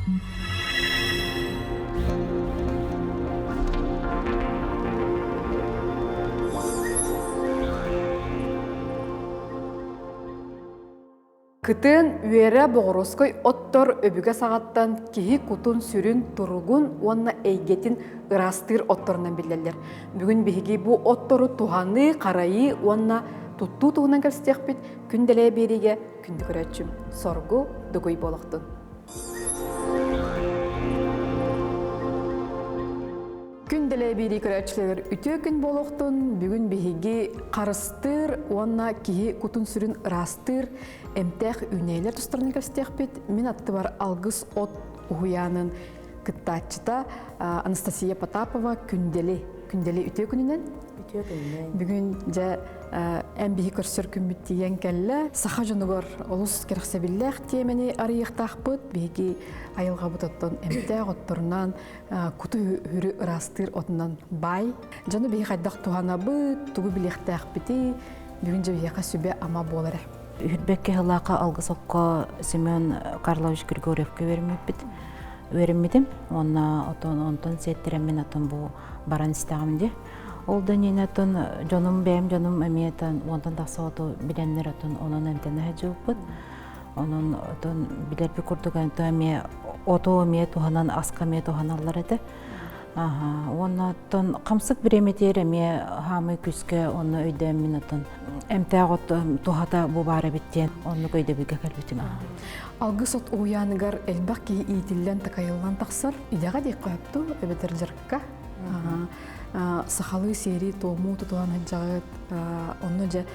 Кытын үөрэ боҕоруоскай оттор өбүгэ саҕаттан киһи кутун-сүрүн туругун уонна эйгэтин ыраастыыр отторунан биллэллэр. Бүгүн биһиги бу оттору туһаныы, харайыы уонна туттуу туһунан кэпсэтиэхпит. Күн дэлэйэ биэриигэ күндү көрөөччүм соргу дугуй буолуохтун. Күн дэлэйэ биэрии көрөөччүлэригэр үтүө күн буолуохтун. Бүгүн биһиги харыстыыр уонна киһи кутун-сүрүн ыраастыыр эмтээх үүнээйилэр тустарынан кэпсэтиэхпит. Мин аттыбар Алгыс от уһуйаанын кыттааччыта Анастасия Потапова Күндэли. Күндэли үтүө күнүнэн. Үтүө күнүнэн. Бүгүн дьэ эн биһи көрсөр күммүт тиийэн кэллэ. Саха дьонугар олус кэрэхсэбиллээх тиэмэни арыйыахтаахпыт. Биһиги айылҕабыт оттон эмтээх отторунан куту хүрү ыраастыыр отунан баай. Дьону биһи хайдах туһанабыт, тугу билиэхтээхпитий, бүгүн дьэ биһиэхэ сүбэ-ама буолар. Үһүрбэккэ сылаакка алгыс окко Семен Карлович Григорьевка үөрэммиппит. Үөрэммитим. Уонна отон онтон сиэттэрэммин отон бу баран истэҕим дии. Ол да иннинэ отон дьонум бэйэм дьонум эмиэ отон уонтан тахса оту билэннэр отон онон эмтэнэ сылдьыбыппыт. Онон отон билэрбит курдук эмиэ оту эмиэ туһанан аска эмиэ туһаналлар этэ. Уонна оттон хамсык бириэмэтигэр эмиэ хаамыы күүскэ онно өйдөөммүн оттон эмтээх от туһата бу баар эбит диэн оннук өйдөбүлгэ кэлбитим. Алгыс от уһуйааныгар элбэх киһи иитиллэн такайыллан тахсар. Идэҕэ диэххэ сөп эбэтэр дьарыкка. Сахалыы сиэри туому тутуһан сылдьаҕыт. Онно дьэ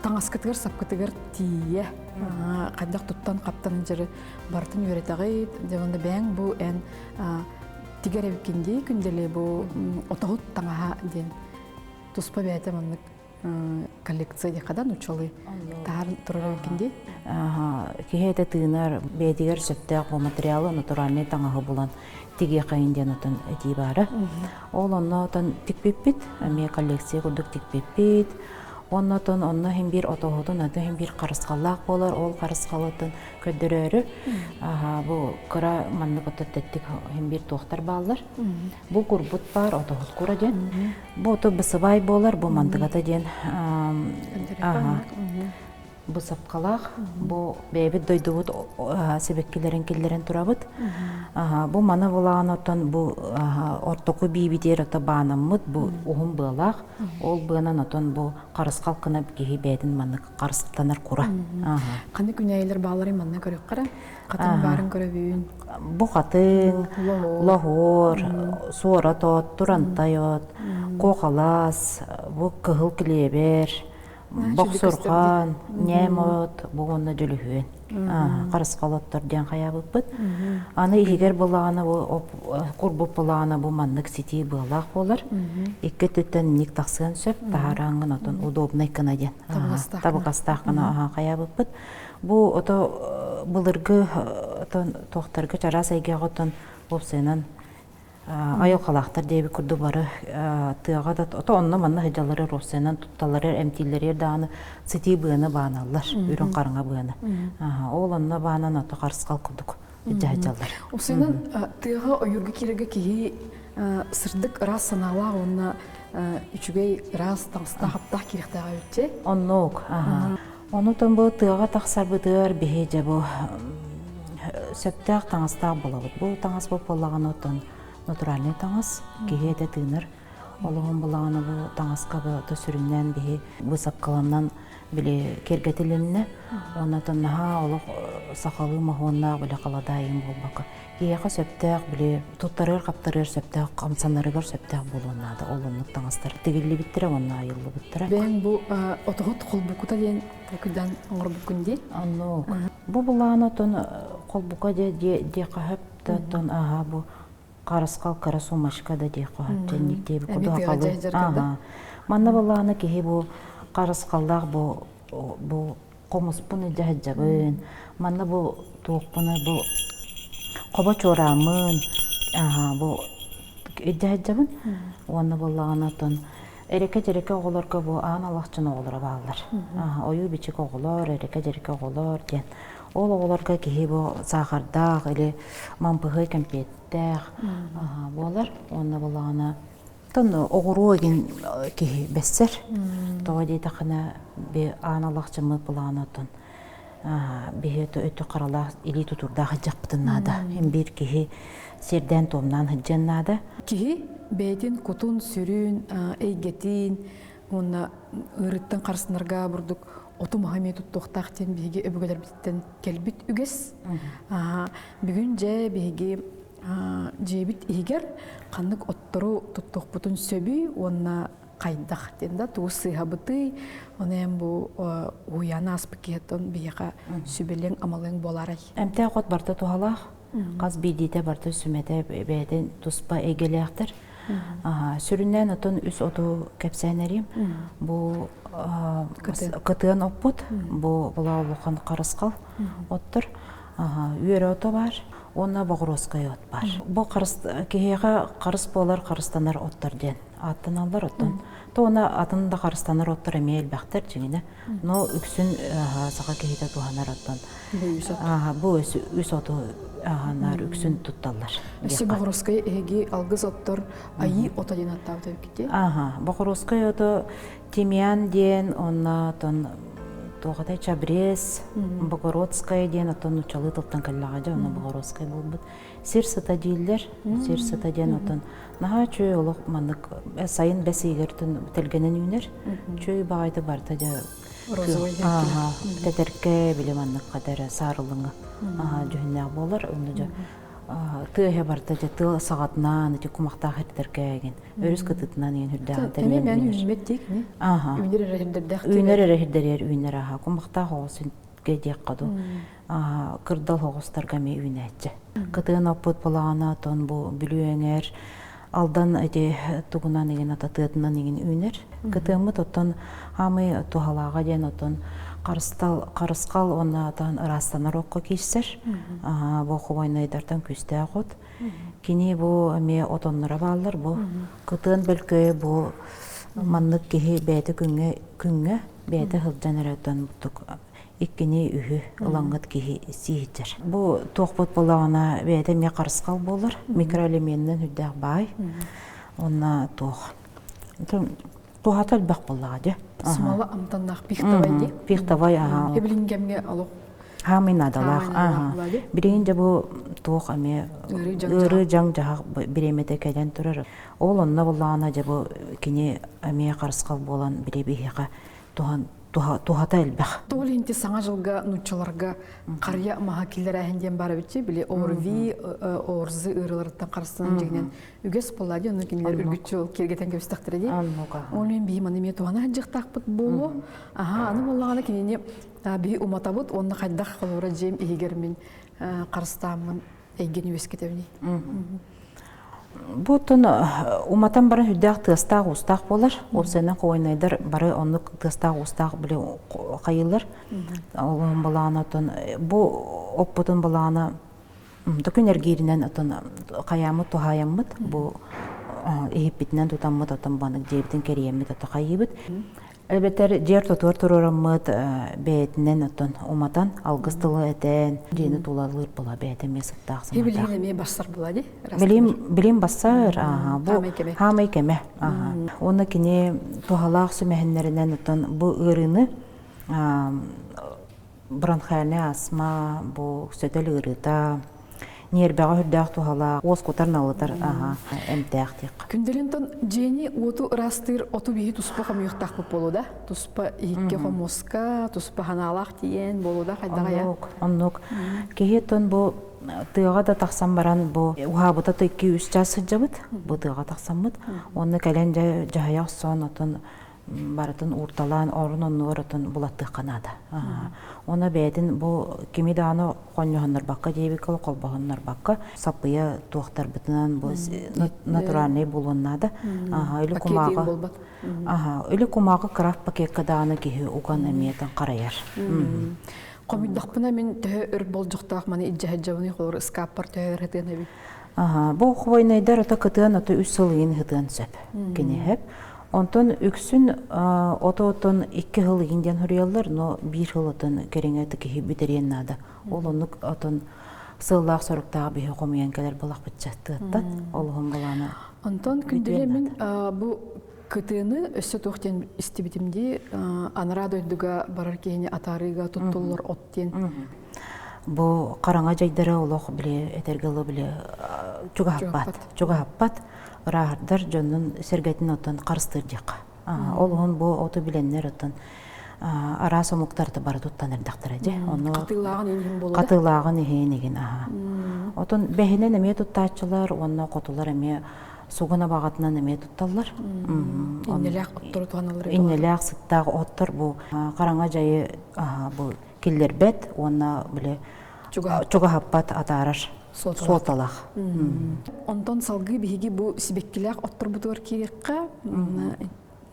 таҥаскытыгар сапкытыгар тиийэ хайдах туттан хаптан дьары барытын үөрэтэҕит. Дьэ онно бэйэҥ бу эн тигэр эбиккин дии күндэли бу отоһут таҥаһа диэн туспа бэйэтэ маннык коллекция диэххэ нуччалыы таһаар турар эбиккин дии. Киһи этэ тыынар бэйэтигэр сөптөөх бу материалы натуральнай таҥаһы булан тигиэхэйин диэн отон этии баара. Ол онно отон тикпиппит, эмиэ коллекция курдук тикпиппит. Онно отон онно иһин биир отоһутун, аты иһин биир харысхаллаах буолар. Ол харысхалытын көрдөрөөрү бу кыра маннык ото тэттик иһин биир туохтар бааллар. Бу курбут баар отоһут кура диэн. Бу ото бысыбай буолар, бу мантыгата диэн Бу сапкалаах, бу бэйэбит дойдубут сибэккилэрин киллэрэн турабыт. Бу маны булаан оттон бу ортоку биибитиэр ото баанаммыт бу уһун быалаах. Ол быанан отон бу харысхал кына киһи бэйэтин маннык харыстанар кура. Ханнык күнээйилэр баалларын манна көрүөххэ Хатыҥ баарын көрөбүн. Бу хатыҥ, лоһуор, суорат от, турантай от, куохалаас, бу кыһыл килиэбэр, Бохсурҕан, ньээм от, бу уонна дьөлүһүөн харысхал оттор диэн хайаабыппыт. Аны иһигэр былаана бу курбут былаана бу маннык ситии быалаах буолар. Икки өттүттэн ник тахсыан сөп, таһаарааҥҥын отон удобнай гына диэн. Табыгастаах гына хайаабыппыт. Бу ото былыргы отон туохтарга чараас эйгэҕэ отон уопсайынан айылҕалаахтар диэбит курдук бары тыаҕа да ото онно манна сылдьаллары руссиянан тутталлары эмтииллэригэр даҕаны сытыы быаны бааналлар үрүҥ хараҥа быаны ол онно баанан ото харысхал курдук илдьэ сылдьаллар Усуйунан тыаҕа ойуурга киирэргэ киһи сырдык ыраас санаалаах уонна үчүгэй ыраас таҥастаах аптаах киириэхтээх эбит Оннук. Онутун бу тыаҕа тахсарбытыгар биһи дьэ бу сөптөөх таҥастаах буолабыт. Бу таҥас буоллаҕына оттон натуральнай таҥас, киһи этэ тыынар. Олоҕун булаҕына бу таҥаска бу сүрүннээн биһи быысапкаланан били киэргэтилиннэ. Оннотон наһаа олох сахалыы моһуоннаах били халадаайын буолбакка киһиэхэ сөптөөх били туттарыар-хаптарыар сөптөөх хамсанарыгар сөптөөх буолуон наада. Ол оннук таҥастар тигиллибиттэрэ уонна айыллыбыттара. Бэйэҥ бу отоһут холбукута диэн толкуйдаан оҥорбуккун дии? Оннук. Бу былаан отон холбука диэххэ сөп да оттон аһа бу харысхал кыра сумочка да диэххэ сөп дьэнник диэбит курдук аха. Манна былаана киһи бу харысхаллаах бу бу хомуспун илдьэ сылдьабын, манна бу туохпуна бу хобо чуорааммын бу илдьэ сылдьабын уонна буоллаҕына оттон эрэкэ-дьэрэкэ оҕолорго бу аан алахчын оҕолоро бааллар. Ойуу-бичик оҕолор, эрэкэ-дьэрэкэ оҕолор диэн. Ол оҕолорго киһи бу саахардаах или мампыһы кэмпиэттээх буолар. Уонна булаҕына тон оҕуруо игин киһи бэссэр. Тоҕо диэтэххинэ би аан алахчыммыт былаана оттон биһи өттү харалаах илии тутурдаах сылдьахпытын наада. Биир киһи сиэрдээн туомнаан сылдьыан наада. Киһи бэйэтин кутун, сүрүн, эйгэтин уонна ыарыттан харыстанарга бурдук оту маһы эмиэ туттуохтаах диэн биһиги өбүгэлэрбититтэн кэлбит үгэс. Бүгүн дьэ биһиги дьиэбит иһигэр ханнык оттору туттуохпутун сөбүй уонна хайдах диэн да тугу сыыһабытый, ону эн бу уһуйааны ааспыт киһиттэн биһиэхэ сүбэлиэҥ амалыаҥ буолаарай? Эмтээх от барыта туһалаах. Хас биирдиитэ барыта сүмэтэ бэйэтин туспа эйгэлээхтэр. Сүрүннээн отон үс оту кэпсээн эриим. Бу кытыан оппут, бу була улахан харысхал оттор. Үөрэ ото бар уонна боҕуруоскай от бар. Бу харыс киһиэхэ харыс буолар харыстанар оттор диэн ааттаналлар оттон. Туона атын да харыстанар оттор эмиэ элбэхтэр дьиҥинэ. Но үксүн саха киһитэ туһанар оттон. Бу үс оту аһанар үксүн тутталлар. Өссө Боҕуруоскай эһиги алгыс оттор айыы ото диэн аттаабыт эбиккит. Аха, Боҕуруоскай ото тимьян диэн, онно отон туохатай чабрез, Богородская диэн оттон нууччалыы тылтан кэллэҕэ дьэ, онно Богородскай буолбут. Сир сыта дииллэр, сир сыта диэн отон наһаа үчүгэй олох маннык сайын бэс ыйыгар тэлгэнэн үүнэр. Үчүгэй баҕайыта барыта дьэ розовый тэтэркэ били маннык хатара саарылыҥы дьүһүннээх буолар. Онно дьэ тыа иһэ барыта дьэ тыа саҕатынан ити кумахтаах эрдэркээгин өрүс кытытынан иэн үрдээҕин тэлгэн үүммэт диик үүнэр эрэ хирдэрдээх үүнэр эрэ хирдэрээр үүнэр аха кумахтаах оҕус диэххэ дуу кырдал оҕустарга эмиэ үүнээччи. Кытыан оппут балаҕана отон бу Бүлүү эҥэр Алдан ити тугунан игин ататыатынан игин үүнэр. Кытыаммыт оттон хаамый туһалааҕа диэн отон харыстал харысхал уонна атан ыраастанар окко киирсэр. Бу хвойнайдартан күүстээх от. Кини бу эмиэ отонноро бааллар. Бу кытыан бөлкөйө бу маннык киһи бэйэтэ күҥҥэ күҥҥэ бэйэтэ сылдьан эрэ оттон иккини үһү ылаҥҥыт киһи сииһитэр. Бу туохпут буоллаҕына бэйэтэ эмиэ харысхал буолар, микроэлеменинэн үрдээх баай. Уонна туох туһата элбэх буоллаҕа дьэ. Смола амтаннаах пихтовай дии. Пихтовай аха. Билин кэмҥэ олох Хаамый наадалаах. Аха. Билигин дьэ бу туох эмиэ ыарыы дьаҥ-дьаһах бириэмэтэ кэлэн турар. Ол онно буоллаҕына дьэ бу кини эмиэ харысхал буолан били биһиэхэ туһан туһата элбэх. Тоҕо инти саҥа дьылга нууччаларга харыйа маһа киллэрээһин диэн баар эбитчи били ОРВИ, ОРЗ ыарыыларыттан харыстанан дьигинэн үгэс буолла дии онно кинилэр үргүччү ол киэргэтэн кэбистэхтэрэ дии. Ол иһин биһи маны эмиэ туһана сылдьыахтаахпыт буолуо. Аха, аны буоллаҕына кинини биһи уматабыт уонна хайдах холобура дьиэм иһигэр мин харыстааммын эйгэни үөскэтэбиний. Бу оттон уматан баран үрдээх тыастаах-уустаах буолар. Уопсайынан хвойнайдар бары оннук тыастаах-уустаах били хайыылар. Ол балаана оттон бу оппутун балаана күн эргииринэн оттон хайааммыт туһаайаммыт бу иһиппитинэн тутаммыт оттон банык дьиэбитин кэрийэммит ото хайыыбыт. Эбэтэр дьиэр тотуор туруораммыт бэйэтинэн оттон уматан алгыс тылы этэн дьиэни тулалыыр була бэйэтэ эмиэ сыттаах сымардаах. Билим эмиэ бассар була ди? Билим билим бассар ааха бу хаамай кэмэ ааха уонна кини туһалаах сүмэһиннэринэн оттон бу ыарыыны бронхиальнай астма, бу сөтөл ыарыыта, ньиэрбэҕэ үрдээх туһалаах, уоскутар налытар эмтээх диэххэ. Күндэлинтон дьиэни уоту ыраастыыр оту биһи туспа хомуйуохтаахпыт буолуо да? Туспа иһикке хомуоска, туспа ханаалаах тиийэн буолуо да хайдаҕа я? Оннук, оннук. Киһи оттон бу тыаҕа да тахсан баран бу уһаабыта 2-3 чаас сылдьабыт, бу тыаҕа тахсаммыт. Уонна кэлэн дьэ дьаһайа охсон отон барытын уурталаан орун оннугар отон булаттыахха наада. Уонна бэйэтин бу кими даҕаны хонньоһоннорбакка диэбиккэ холбоһоннорбакка саппыйа туохтарбытынан бу натуральный буолуон наада. Или кумааҕы или кумааҕы крафт пакекка даҕаны киһи уган эмиэтин харайар. Хомуйдахпына мин төһө өр болдьохтоох маны илдьэ сылдьабыный холобур ыскааппар төһө өр ытыан эбит? Бу хвойнайдар ото кытыан ото үс сыл ыйын ытыан сөп. Киниһеп. Онтон үксүн ото-отон икки сыл игин диэн суруйаллар, но биир сыл отон кэриҥэ киһи бүтэриэн наада. Ол оннук отон сыллаах соруктаах биһи хомуйан кэлэр балахпытча тыаттан олуһун булаана. Онтон күндүлэ мин бу кытыыны өссө туох диэн истибитим дии анараа дойдуга барар киһини атаарыыга туттуллар от диэн. Бу хараҥа дьайдары олох били этэргэ ылы били чугаһаппат чугаһаппат ырааһырдар дьоннун сэргэтин оттон харыстыыр диэххэ. Ол уһун бу оту билэннэр оттон араас омуктарда бары туттан эрдэхтэрэ дьэ. Ону хатыылааҕын иһин буолла. Хатыылааҕын иһин игин аха. Отон бэһинэн эмиэ туттааччылар уонна хотулар эмиэ сугун абаҕатынан эмиэ тутталлар. Иннэлээх оттору туһаналлар. Иннэлээх сыттаах оттор бу хараҥа дьайы бу киллэрбэт уонна били чугаһаппат атаарар суолталаах. Онтон салгыы биһиги бу сибэккилээх отторбутугар киириэххэ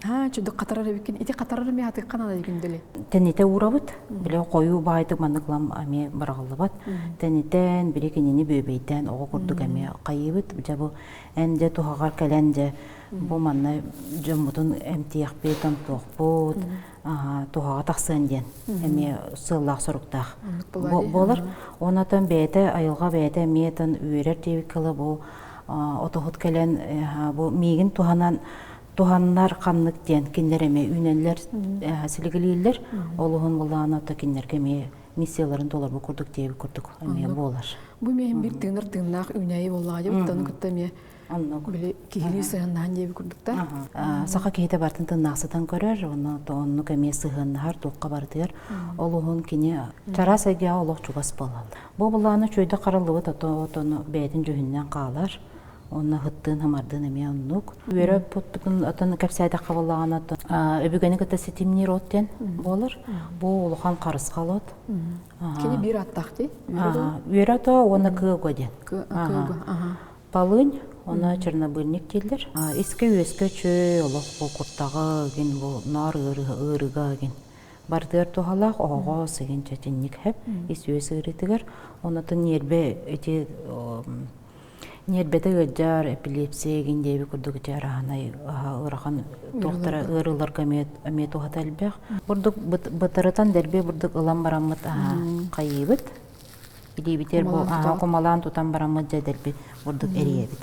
ха чудук хатарар эбиккин ити хатарар эмиэ хатыахха наада күндүлү. Тэнитэ уурабыт. Били хойуу баайтык маннык лам эмиэ быраҕыллыбат. Тэнитэн, били кинини бүөбэйдээн оҕо курдук эмиэ хайыыбыт. Дьэ бу эн дьэ туһаҕар кэлэн дьэ бу манна дьоммутун эмтиэхпит, онтуохпут, туһаҕа тахсыан диэн эмиэ сыаллаах соруктаах буолар. Онотон бэйэтэ айылҕа бэйэтэ эмиэ тон үөрэр диэбиккэ дылы бу отоһут кэлэн бу миигин туһанан туһаннар ханнык диэн кинилэр эмиэ үүнэллэр силигилииллэр. Ол уһун булаана ото кинилэргэ эмиэ миссияларын толорбут курдук диэбит курдук эмиэ буолар. Бу миэхин бир тыынар тыыннаах үүнээйи буоллаҕа диэбит ону кытта эмиэ Оннук. Били киһилии сыһыаннаһан диэбит курдуктар. Саха киһитэ бартын тыннаахсытан көрөр, онно оннук эмиэ сыһыаннаһар туохха барытыгар. Ол уһун кини чараас эйгэҕэ олох чугас буолаллар. Бу былааны чүйдэ хараллыбыт ото-отону бэйэтин дьүһүнүнэн хаалар. Онно ыһыттыын хамардыын эмиэ оннук. Үөрэ путпутун отон кэпсээтэххэ буоллаҕына өбүгэни кытта ситимниир от диэн буолар. Бу улахан харысхал от. Кини биир аттаах дии? Үөрэ ото уонна кыага диэн. Кыага, Полынь, уонна чернобыльник дииллэр. Искэ-үөскэ чөй, олох бу куртаҕы гин бу наар ыарыыга гин бардыар туһалаах оһоҕос игин чэтинник хэп ис-үөс ыарыытыгар онотун ньиэрбэ ити ньиэрбэтэ ыалдьар эпилепсия игин диэби курдук ити араһанай ыарахан туохтара ыарыыларга эмиэ эмиэ туһата элбэх. Бурдук бытарытан дэлби бурдук ылан бараммыт хайыыбыт Илиибитигэр бу кумалаан тутан бараммыт дьэ дэлби бурдук эрийэбит.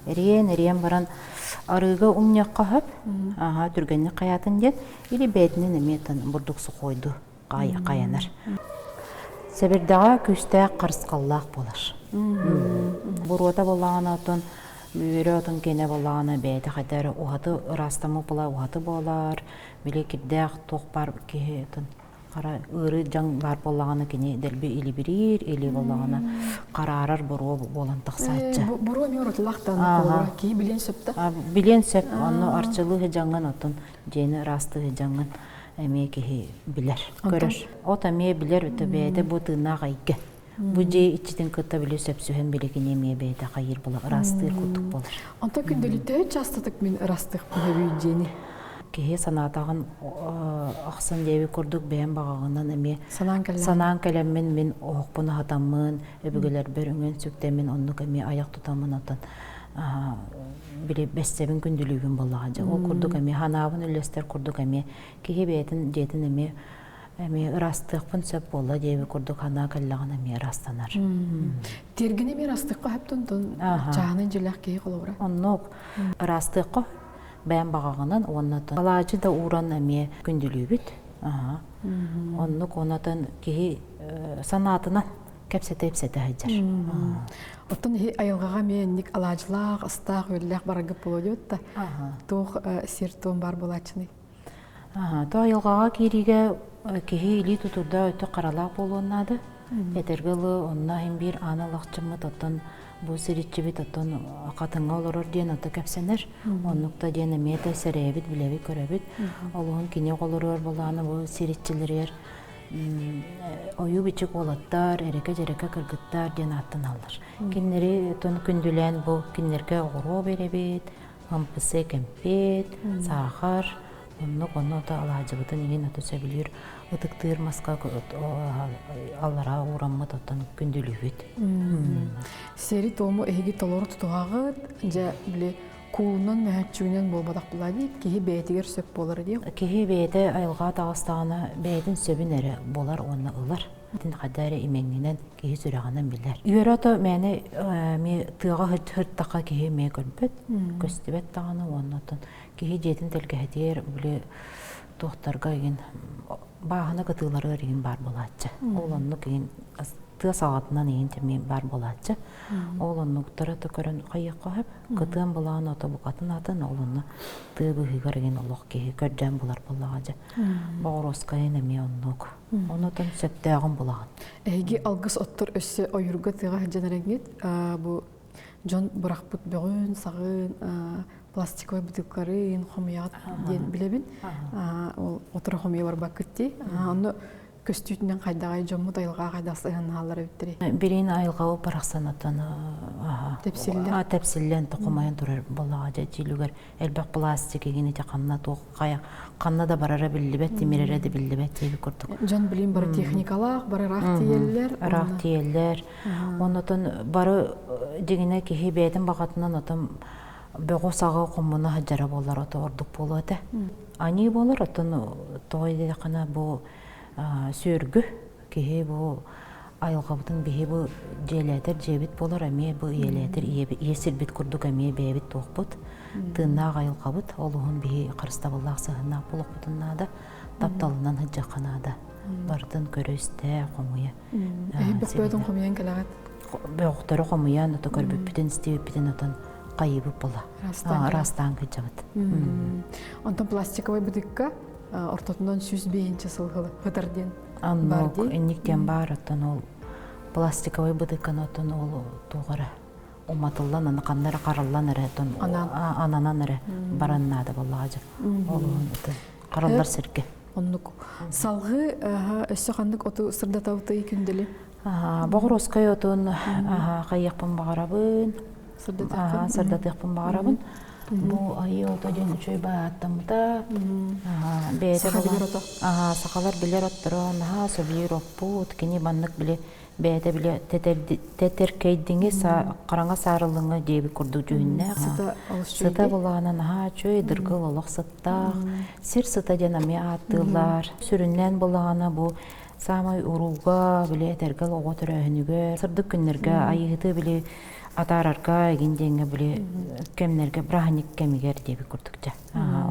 Эрийэн, эрийэн баран арыыга умньахха сөп, түргэнник хайаатын диэн, или бэйэтинэн эмиэ бурдук сухойду хайанар. Сэбирдэҕэ күүстээх харысхаллаах буолар. Буруота буоллаҕына отон үөрэ отон киэнэ буоллаҕына бэйэтэ хайда эрэ уһаты ыраастаммыт буолар, уһаты буолар, били кирдээх туох баар киһи отон хара ыарыы дьаҥ баар буоллаҕына кини дэлби илибириир или буоллаҕына хараарар буруо буолан тахсааччы. Буруо эмиэ уратылаах киһи билиэн сөп да? Билиэн сөп. Онно арчылыы дьаҥҥын оттон дьиэни ыраастыы дьаҥҥын эмиэ киһи билэр, көрөр. От эмиэ билэр өтө бэйэтэ бу тыыннаах эйгэ. Бу дьиэ иччитин кытта били сөпсүһэн били кини эмиэ бэйэтэ хайыыр була ыраастыыр курдук буолар. Онтон күндэлиттэ частатык мин ырастыахпын өбүй дьиэни. Киһи санаатаҕын ахсын диэби курдук бэйэм баҕаҕынан эмиэ санаан кэллэҕин санаан кэлэммин мин оһохпун аһатаммын, өбүгэлэрбэр үҥэн сүктэммин оннук эмиэ айах тутаммын оттон били бэссэбин күндүлүүбүн буоллаҕа дьэ ол курдук эмиэ ханаабын үллэстэр курдук эмиэ киһи бэйэтин дьиэтин эмиэ эмиэ ыраастыахпын сөп буолла диэби курдук санаа кэллэҕинэ эмиэ ыраастанар. Тиэргини эмиэ ыраастыахха сөптөн тон чааһынай дьиэлээх киһи холобура. Оннук ыраастыахха бэйэм баҕаҕынан уонна алаадьы да ууран эмиэ күндүлүүбүт. Оннук онотон киһи санаатынан кэпсэтэ-ипсэтэ сылдьар. Оттон иһи айылҕаҕа эмиэ инник алаадьылаах, астаах, үөллээх бараргыт буолуо диэбит да туох сир-туом баар буолааччыный? То айылҕаҕа киириигэ киһи илии тутурда өттө харалаах буолуон наада. Этэргэ дылы, онно иһин биир аан алахчыммыт оттон бу сириччибит оттон хатыҥҥа олорор диэн ото кэпсэнэр. Оннук да диэн эмиэ да сэрэйэбит, билэбит, көрөбүт. Олуһун кини оҕолоругар булааны бу сириччилэригэр ойуу-бичик уолаттар, эрэкэ-дьэрэкэ кыргыттар диэн ааттаналлар. Кинилэри оттон күндүлээн бу кинилэргэ оҕуруо биэрэбит, МПС кэмпиэт, саахар, оннук онно ото алаадьыбытын иҥин ото сөбүлүүр ытыктыыр маска аллараа уураммыт оттон күндүлүүбүт. Сиэри-туому эһиги толору тутуһаҕыт, дьэ били куулунан мөһөччүгүнэн буолбатах буолаа дии, киһи бэйэтигэр сөп буолар дии. Киһи бэйэтэ айылҕа таҕыстаҕына бэйэтин сөбүн эрэ булар уонна ылар. Итин хайда эрэ имэҥҥинэн киһи сүрэҕинэн билэр. Үөрэ ото мээнэ эмиэ тыаҕа сырыттахха киһи эмиэ көрбөт, көстүбэт даҕаны уонна оттон киһи дьиэтин тэлгэһэтигэр били туохтарга игин бааһына кытыыларыгар игин баар буолааччы. Ол оннук игин тыа саҕатынан игин эмиэ баар буолааччы. Ол оннуктара да көрөн хайыахха сөп. Кытыан былаан ото букатын атын, ол онно тыа быыһыгар игин олох киһи көрдөөн булар буоллаҕа дьэ. Боҕуруоскайын эмиэ оннук. Онотон сөптөөҕүн булаҕын. Эһиги алгыс оттор өссө ойуурга тыаҕа сылдьан эрэҥҥит бу дьон бырахпыт бөҕүн, саҕын, пластиковай бытыылкаларын хомуйаҕыт диэн билэбин. Ол отура хомуйа барбаккыт дии. Онно көстүүтүнэн хайдаҕай дьоммут айылҕаҕа хайдах сыһыаннаһаллар эбиттэрий? Билигин айылҕабыт барахсан оттон тэпсиллэн тэпсиллэн тохомойон турар буоллаҕа дьэ дьиэлүгэр элбэх пластик игин ити ханна туох хайа ханна да барара биллибэт тимирэрэ да биллибэт диэби курдук дьон билин бары техникалаах бары ыраах тиийэллэр ыраах тиийэллэр оннотон бары дьиҥинэ киһи бэйэтин баҕатынан отон бөҕү-саҕы хомуна сылдьара буоллар ото ордук буолуо этэ аньыы буолар оттон тоҕо диэтэххинэ бу сүөргү киһи бу айылҕабытын биһи бу дьиэлээтэр дьиэбит буолар эмиэ бу ийэлээтэр ийэ сирбит курдук эмиэ бэйэбит туохпут тыыннаах айылҕабыт ол уһун биһи харыстабыллаах сыһыннаах буолуохпутун наада тапталынан сылдьыахха наада барытын көрө-истэ хомуйа бөхпөтүн хомуйан кэлэҕит бөхтөрү хомуйан ото көрбүппүтүн истибиппитин отон хайыбыт була ыраастаан кыдьабыт онтон пластиковай бытыкка ортотунан 105 сыл хытар диэн Оннук, инник диэн баар, оттон ол пластиковай бытыканы оттон ол туох эрэ уматыллан, аны ханна эрэ хараллан эрэ, оттон ананан эрэ баран наада буоллаҕа дьэ. Ол хараллар сиргэ. Оннук. Салгыы өссө ханнык оту сырдатабытый күндүлү? Боҕуруоскай отун хайыахпын баҕарабын. Сырдатыахпын баҕарабын. Бу айыы ото диэн үчүгэй бааттаммыта. Бэйэтэ сахалар билэр отторо наһаа сөбүлүүр оппут. Кини маннык били бэйэтэ били тэтэркэйдиҥи хараҥа саарылыҥы диэбит курдук дьүһүннээх. Сыта былаана наһаа үчүгэй дыргыл олох сыттаах. Сир сыта диэн эмиэ ааттыыллар. Сүрүннээн былаана бу саамай урууга били этэргэл оҕо төрөөһүнүгэр сырдык күннэргэ айыыһыты били атаарарга игин диэҥҥэ били кэмнэргэ бырааһынньык кэмигэр диэбит курдук дьэ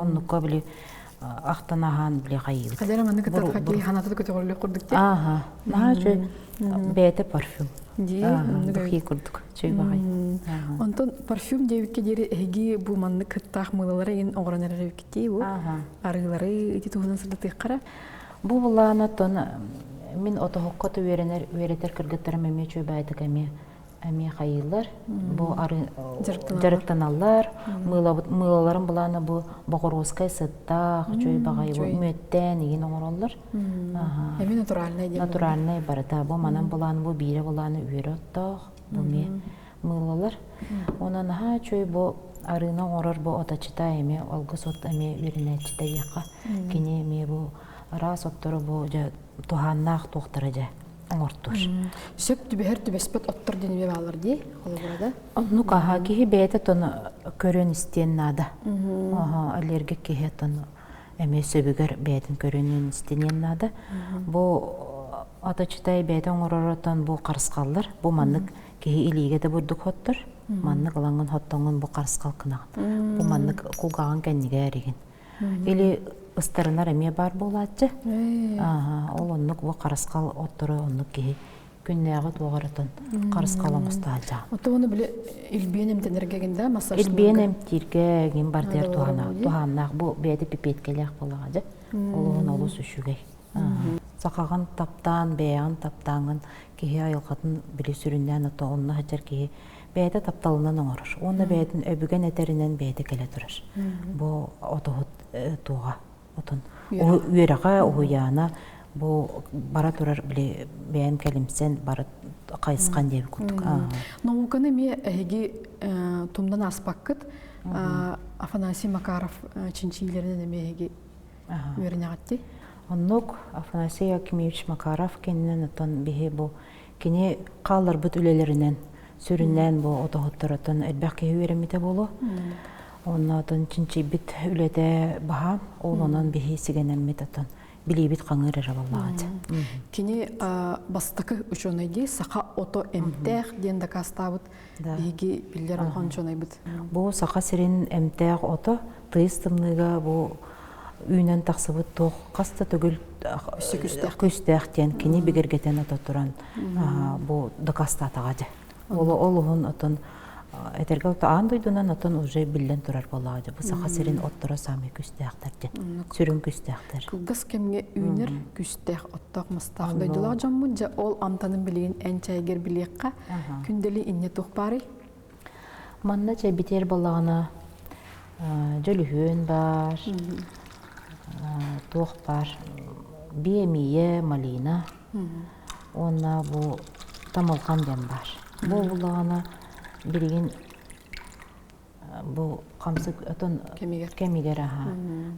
оннукка били ахтан аһаан били хайыыбыт Хадара маннык кытта ханата көтөҕүллүөх курдук дии ааха наһаа үчүгэй бэйэтэ парфюм дии духи курдук чүй баҕай онтон парфюм диэбиккэ диэри эһиги бу маннык кыттаах мыылалары игин оҥорон эрэр эбиккитий бу арыылары ити туһунан сырдатыаххара Бу былаана оттон мин отоһукка үөрэнэр үөрэтэр кыргыттарым эмиэ үчүгэй эмиэ эмиэ хайыыллар. Бу ары дьарыктаналлар. Мыылабыт мыылаларын былаана бу боҕоруоскай сыттаах, үчүгэй баҕайы бу мүөттээн игин оҥороллор. Эми натуральнай диэн. Натуральнай барыта. Бу манан былаан бу биирэ былааны үөрэ оттоох. Бу эмиэ мыылалар. Онон наһаа үчүгэй бу арыыны оҥорор бу оточита эмиэ алгыс от эмиэ үөрэнээччитэ диэххэ. Кини эмиэ бу араас оттору бу дьэ туһааннаах туохтара дьэ оҥортуур. Сөп түбэһэр түбэспэт оттор диэн эмиэ бааллар дии, холобура да? Оннук аха киһи бэйэтэ тон көрөн истиэн наада. Аха аллергик киһи тон эмиэ сөбүгэр бэйэтин көрүнүөн истиниэн наада. Бу оточитай бэйэтэ оҥороротон бу харысхаллар. Бу маннык киһи илиигэ да бурдук хоттор. Маннык ылаҥҥын хоттоҥҥун бу харысхал кынаҕын. Бу маннык кулгааҕын кэннигэр эригин. Или ыстарынар эмиэ баар буолааччы. Ол оннук бу харысхал отторо оннук киһи күннээҕи туоҕарытын харысхал оҥосто сылдьаҕын. Оттон ону били илбиэн эмтэнэргэ гин да массаж Илбиэн эмтииргэ гин бардыар туһааннаах бу бэйэтэ пипеткэлээх буолаҕа дьэ. Олуһун олус үчүгэй. Сахаҕын таптаан, бэйэҕин таптааҥҥын киһи айылҕатын били сүрүннээн ото онно сылдьар киһи бэйэтэ тапталынан оҥорор уонна бэйэтин өбүгэн этэринэн бэйэтэ кэлэ турар. Бу отоһут туоҕа отон үөрэҕэ уһуйаана бу бара турар били бэйэм кэлимсэн бары хайысхан диэбит курдук. Науканы эмиэ эһиги тумнан ааспаккыт Афанасий Макаров чинчийиилэринэн эмиэ эһиги үөрэнэҕитти. Оннук Афанасий Акимович Макаров кэннинэн оттон биһи бу кини хаалларбыт үлэлэринэн сүрүннээн бу отоһуттарыттан элбэх киһи үөрэммитэ буолуо. Онно отон чинчийбит үлэтэ баһаам, ол онон биһи сигэнэммит отон. Билиибит хаҥыыр эрэ буоллаҕа. Кини бастакы учуонай дии, саха ото эмтээх диэн дакаастаабыт биһиги биллэр улахан учуонайбыт. Бу Саха сирин эмтээх ото тыйыс тымныыга бу үүнэн тахсыбыт туох хас да төгүл күүстээх диэн кини бигэргэтэн ото туран бу дакаастаатаҕа дьэ. Ол ол уһун отон этэргэ ото аан дойдунан отон уже биллэн турар буоллаҕа дьэ бу Саха сирин отторо саамай күүстээхтэр дьэ. Сүрүн күүстээхтэр. Кылгас кэмҥэ үүнэр күүстээх оттоох мастаах дойдулаах дьоммут дьэ ол амтанын билигин эн чайгар билиэххэ күндэли инньэ туох баарый? Манна чэйбитигэр буоллаҕына дьөлүһүөн баар, туох баар, биэмийэ, малина уонна бу тамылхан диэн баар. Бу буоллаҕына билигин бу хамсык отон кэмигэр аха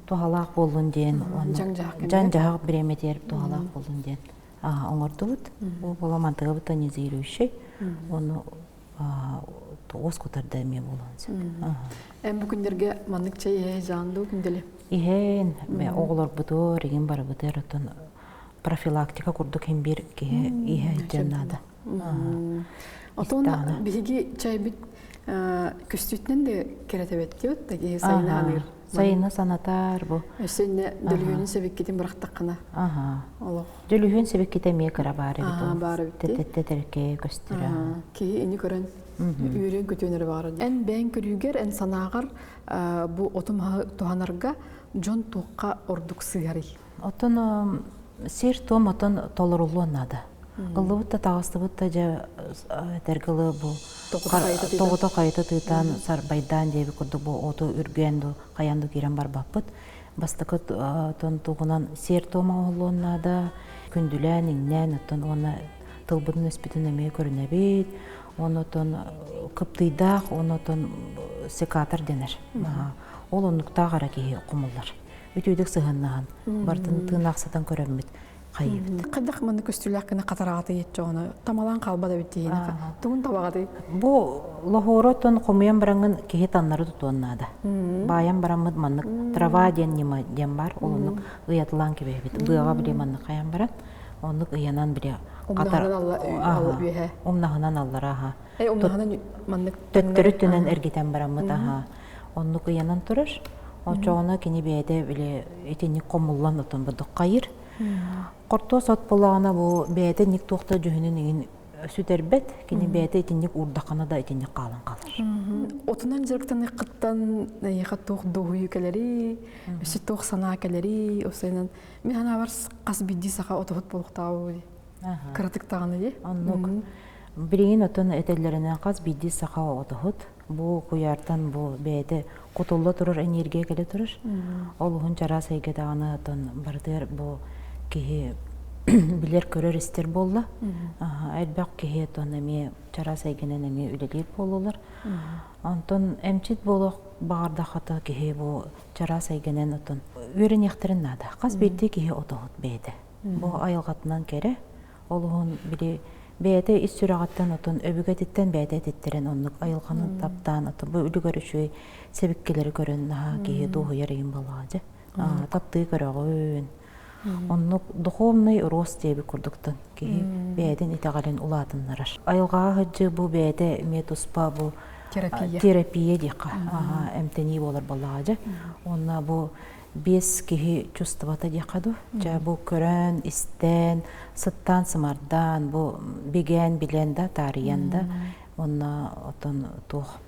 туһалаах буоллун диэн дьаҥ-дьаһах бириэмэтигэр туһалаах буоллун диэн оҥордубут. Бу буола мантыгабыт тонизирующий. Ону тоҕус кутарда эмиэ буолуон сөп. Эн бу күннэргэ маннык чэй иһэ жаан дуу күндели? Иһэн, оҕолорбутугар, игин барыбытыгар отон профилактика курдук хин биир киһи иһэ сылдьан наада. Отон биһиги чайбит көстүүтүнэн да кэрэтэбэт диэбит да киһи сайына аныыр. Сайына санатар бу. Өссө инне дөлүһүөнүн сэбиккитин бырахтаххына. Олох. Дөлүһүөн сэбиккитэ эмиэ кыра баар эбит ол. Баар эбит. Тэтэркэй көстөрө. Киһи ини көрөн үөрүөн көтүөн эрэ баҕарар. Эн бэйэҥ көрүүгэр, эн санааҕар бу оту маһы туһанарга дьон туохха ордук сыһарый? Оттон сир-туом отон толоруллуон наада. Ыллыбыт да таҕыстыбыт да дьэ этэргэ дылы бу тоҕута хайыта тыытан сарбайдаан диэбит курдук бу оту үргээн ду хайаан ду киирэн барбаппыт. Бастакы тугунан сиэр-туом оҥоһуллуон наада. Күндүлээн, иҥнээн оттон уонна тылбытын өспүтүн эмиэ көрүнэбит. Уонна оттон кыптыйдаах, уонна оттон секатор дэнэр. Ол оннуктаах эрэ киһи хомуллар. Үтүөдүк сыһыаннаһан, бартын тыынаахсытан көрөммүт хайыбыт. Хайдах манна көстүүлээх гына хатараҕаты иэччоҕуна тамалаан хаалбат эбит диэһинэхэ. Тугун табаҕатый? Бу лоһуору оттон хомуйан бараҥҥын киһи таннары тутуон наада. Баайан бараммыт маннык трава диэн ньыма диэн бар, ол оннук ыйатылаан кэбиһэбит. Быаҕа били маннык хайан баран, оннук ыйанан били Умнаһынан алла үөһэ. Умнаһынан аллара аха. Э умнаһынан маннык төттөрү түнэн эргитэн бараммыт аха. Оннук ыйанан турар. Оччоҕуна кини бэйэтэ били итинник хомуллан отон бурдук хайыр. Хортуос от буоллаҕына бу бэйэтэ ник туохта дьүһүнүн иҥин сүтэрбэт. Кини бэйэтэ итинник уурдаххына да итинник хаалан хаалар. Отунан дьарыктаныаххыттан эйиэхэ туох дуоһуйуу кэлэрий, өссө туох санаа кэлэрий, осойунан мин санаабар хас биирдии саха отоһут буолуохтааҕа кыратык даҕаны дии. Оннук. Билигин отон этэллэринэн хас биирдии саха отоһут бу куйаартан бу бэйэтэ кутулла турар энергия кэлэ турар. Ол уһун чараас эйгэ даҕаны отон барытыгар бу киһи билэр-көрөр истэр буолла. Элбэх киһи отон эмиэ чараас эйгэнэн эмиэ үлэлиир буоллулар. Онтон эмчит буолуох баҕардахата киһи бу чараас эйгэнэн отон үөрэниэхтэрин наада. Хас биирдии киһи отоһут бэйэтэ. Бу айылҕатынан кэрэ, Ол уһун били бэйэтэ ис сүрэҕиттэн отон өбүгэтиттэн бэйэтэ этиттэрэн оннук айылҕаны таптаан отон бу үлүгэр үчүгэй сэбиккилэри көрөн наһаа киһи дуоһуйар иһин буоллаҕа дьэ таптыы көрөҕүн оннук духовный рост диэбит курдуктан киһи бэйэтин итэҕэлин улаатыннарар айылҕаҕа сылдьыы бу бэйэтэ эмиэ туспа бу терапия терапия диэххэ эмтэнии буолар буоллаҕа дьэ уонна бу биэс киһи чувствовата диэххэ дуу. Дьэ бу көрөн, истэн, сыттаан, сымардаан, бу бигээн билэн да, таарыйан да, уонна отон туох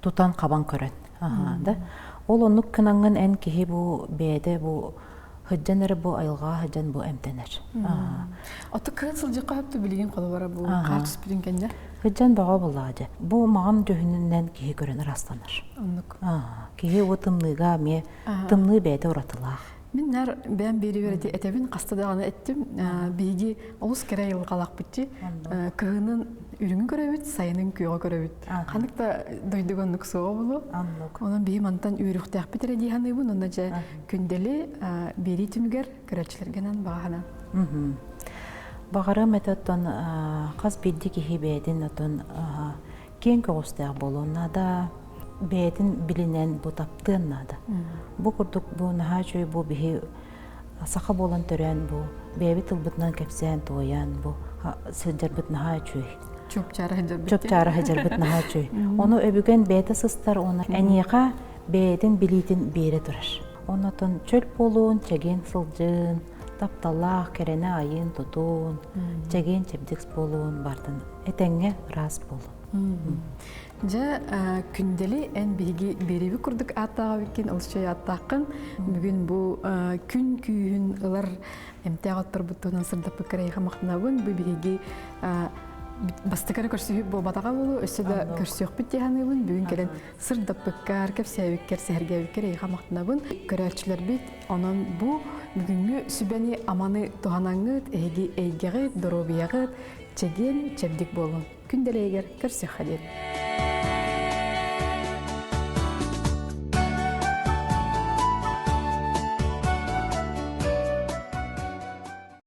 тутан хабан көрөн. Аха, да. Ол оннук гынаҥҥын эн киһи бу бэйэтэ бу сылдьан эрэ бу айылҕаҕа сылдьан бу эмтэнэр. Ото кыһын сылдьыахха сөп билигин холобура бу хаар түспүтүн кэннэ. Сылдьан бөҕө буоллаҕа дьэ. Бу маҕан дьүһүнүнэн киһи көрөн ырастанар. Оннук. Киһи уу тымныыга эмиэ тымныы бэйэтэ уратылаах. Мин нар бэйэм биэрибэр эти этэбин хаста даҕаны эттим. Биһиги олус кэрэ айылҕалаахпыт Кыһынын үрүҥү көрөбүт, сайынын күөҕү көрөбүт. Ханнык да дойдуга оннук суоҕа буолуо. Онон биһи мантан үөрүөхтээхпит эрэ дии саныыбын. Онно дьэ күндэли биэрии түмүгэр көрөөччүлэргэнэн баҕаһынан. Баҕарым этэ оттон хас биирдии киһи бэйэтин оттон киэҥ көҕүстээх буолуон наада. бэйэтин билинэн бу таптыан наада. Бу курдук бу наһаа үчүгэй бу биһи саха буолан төрөөн бу бэйэбит тылбытынан кэпсээн туойан бу сылдьарбыт наһаа үчүгэй. Чуопчаара сылдьарбыт. Чуопчаара сылдьарбыт наһаа үчүгэй. Ону өбүгэн бэйэтэ сыстар уонна эниэхэ бэйэтин билиитин биэрэ турар. Оннотон чөл буолуун, чэгиэн сылдьыын, тапталлаах кэрэни айыын тутуун, чэгиэн чэбдик буолуун бардын этэҥҥэ ыраас буолун. Дьэ, күндэли эн биһиги биэриби курдук ааттааҕа олус чэй ааттааххын. Бүгүн бу күн күүһүн ылар эмтээх отторбут туһунан сырдаппыккар эйиэхэ махтанабын. Бу биһиги бастакы эрэ көрсүһүү буолбатаҕа буолуо, өссө да көрсүөхпүт дии саныыбын. Бүгүн кэлэн сырдаппыккар, кэпсээбиккэр, сэһэргээбиккэр эйиэхэ махтанабын. Көрөөччүлэрбит, онон бу бүгүҥҥү сүбэни аманы туһанаҥҥыт, эһиги эйгэҕит, доруобуйаҕыт чэгиэн, чэбдик буолун. Күн дэлэйигэр көрсүөххэ диэри.